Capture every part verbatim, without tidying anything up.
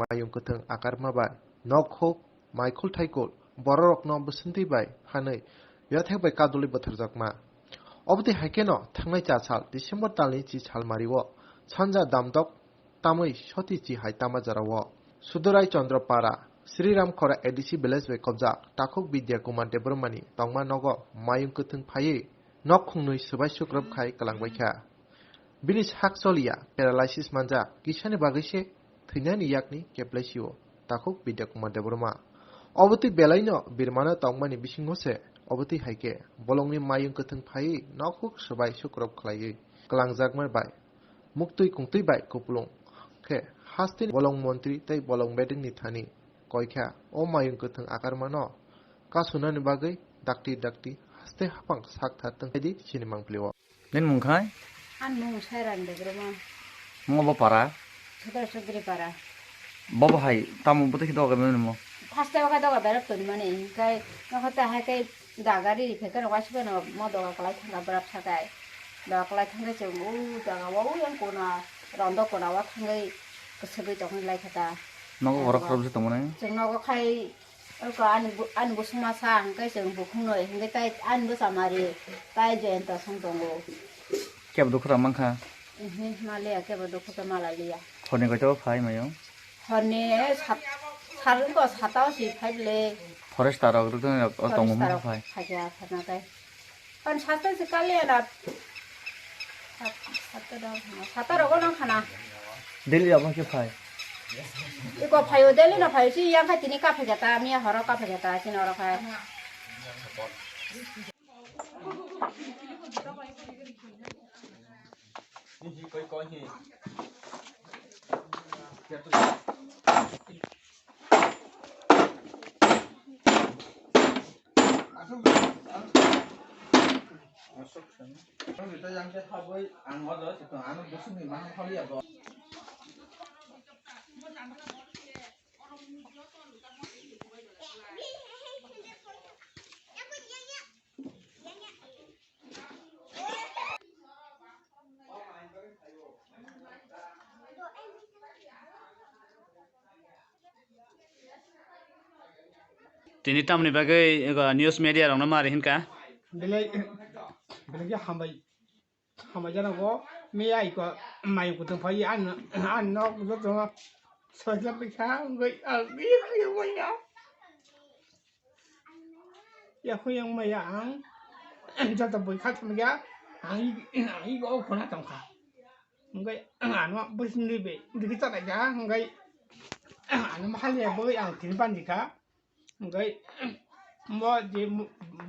mayung kwthwng akarma bai nok huk, maikhul thaikul bororokno bwswntwi bai phanwi yathek bai kadulwi bwtharjakma. Obotwi hai kheno thangnai cha sal December talni chi sal mario sanja damdok tamwi soti chi hai tama jarao Sudorai Chandra Para, Sri Ram Khora A D C village bai kobjak Takhuk Bidya Kumar Debbarmani tongma nogo mayung kwthwng phaiwi nok khungnwi swbai sukrop khai kwlangbaikha. Bini sak choliya paralysis manjak, kisani bagwi se thwinani yakni keplai sio Takhuk Bidya Kumar Debbarma. Obotwi belaino birmano tongmani bisingo se obotwi hai khe bolongni mayung kwthwng phaiwi nok huk swbai sukrop khlaiwi kwlangjakma bai muktwi kungtwi bai kupulung khe hasteni bolong montri tei bolong bedengni thani koikha o mayung kwthwng akarmano kasunani bagwi dakti dakti haste hapang sak thar tong di chini mangpili o. Nini mung khai? Ani mung Sairan Debbarma. Mo bo para? Sodra Sodri para. Bo bo hai tamo bo tei doga bemani mo? First time ka doga berap toni mani, kai nokho ta hai kai daga ri phekar wasu beno mo doga kalai thangka berap sakai. Doga kalai thangka chwng u doga wa u yang kona rondo kona wa thangwi kwsagwi tongwi lai kha ta. Nogo borok khoroksa tongmani? Chwng nogo khai Oko ani bu-, ani bwswk masa hwnkhe chwng bukhukno hwnkhe tai ani bwsa mari tai Jayanta song tongo. Kebo dukhu rang mankha? Ehe, maliya kebo dukhu to malaliya. Horni koito phai mayo? Horni sat-, sar wngkha sata o si phai le. Forester rok rwktwng rok o tongo Forester mokhe rok phai. Phaikha phana tai. Pan sata se kali ana. Sat-, sata rok, sata rok ono khana. Daily abang khe phai. Iko phaio daily no phaio si yang khai tini kaphai jata, miya horo kaphai jata, sini oro khai. Tini tamni bagwi ego news media rokno mari hinkha? Belai, belai khe hambai, hambai jana go, miya iko mai kutung phai an, an nok joto soila bikha, ngai, ngai, ngai, ngai, ngai. Ya, huyang maya ang, joto bui kha thum ya, ang, ang iko khona tong kha. Hingke ano bwswk nwi bai rikhe chalaijak, hingke ano mahalya bagwi ang tini bandikha. Hingke bo je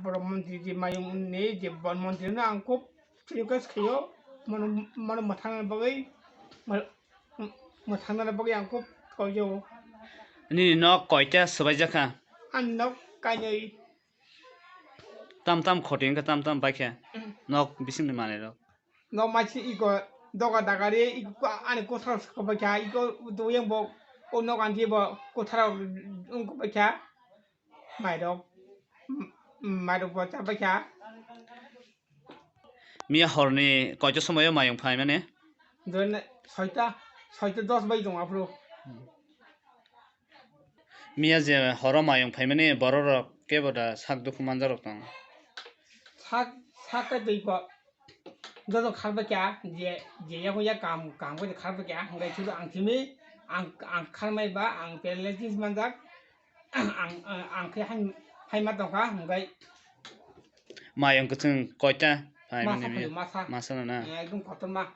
borok montri je mayung ni je bon montri no ang kub request khaio, mono, mono mwthangna bagwi, mo-, mwthangna bagwi ang kub koijago. Nini nok koita swbaijak kha? Ani nok kainwi. Tam tam khoti wngkha, tam tam baikha nok bisingni manwirok. Nok maisi iko doga dagari iko ani kwthar wngkha baikha, iko doyang bo o nok anti bo kwthar wngkha baikha. Mairok, mairok bo cha baikha. Miya horni koito somoio mayung phaimani? Soita, soita dos bai tongo aphuru. Miya je horo mayung phaimani bororok kebo da sak dukhu manjakrok tongo? Sak, sak kai twi kok. Joto khar bai kha, je, je yago ya kam, kam kai khar bai kha, hwnkhe suru ang simi, ang, ang kharmai ba, ang paralysis manjak, ang, ang, ang khe hai, hai ma tongkha, hwnkhe. Mayung kwchwng koita phaimani masa miya? Phaio, masa. Masa no na? Eh, ekdom kotorma.